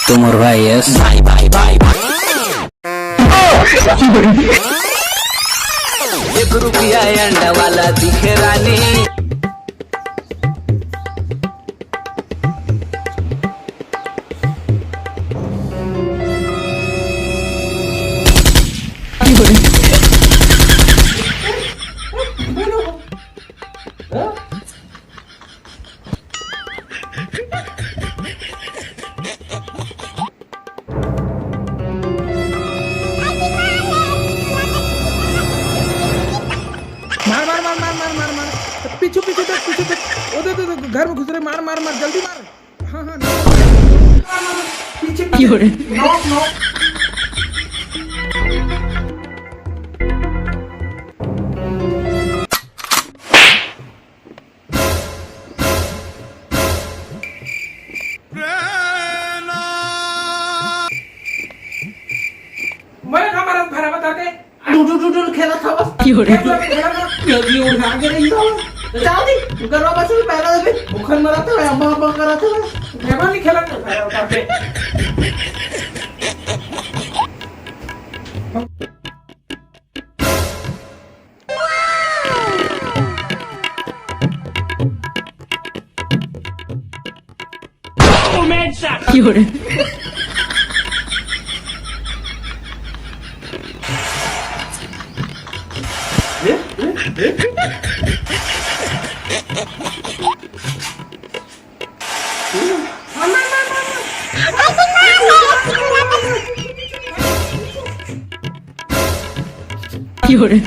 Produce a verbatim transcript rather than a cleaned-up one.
तुम और भाई, यस। भाई, भाई, भाई, भाई। एक रुपया अंडा वाला दिखे रानी। मार, मार, मार। पीछू, पीछू देख, पीछू देख। ओ, दे, दे, दे, घर में घुस रहे। मार, मार, मार, जल्दी मार। हाँ, हाँ, पीछे, पीछे। क्यों रे? Knock, knock. मैं का मरत भरा बता के। डुडु डुडु खेलत हवस। क्यों रे? खेलत हवस, खेलत हवस। ये भी उठा के रही हवस। जाओ दी, गरवा बस में पैदा दे। भूखन मरत हवे, अम्मा अम्मा करत हवे। गेमा नहीं खेलत हवे, उठा के। क्यों रे? क्यों रे?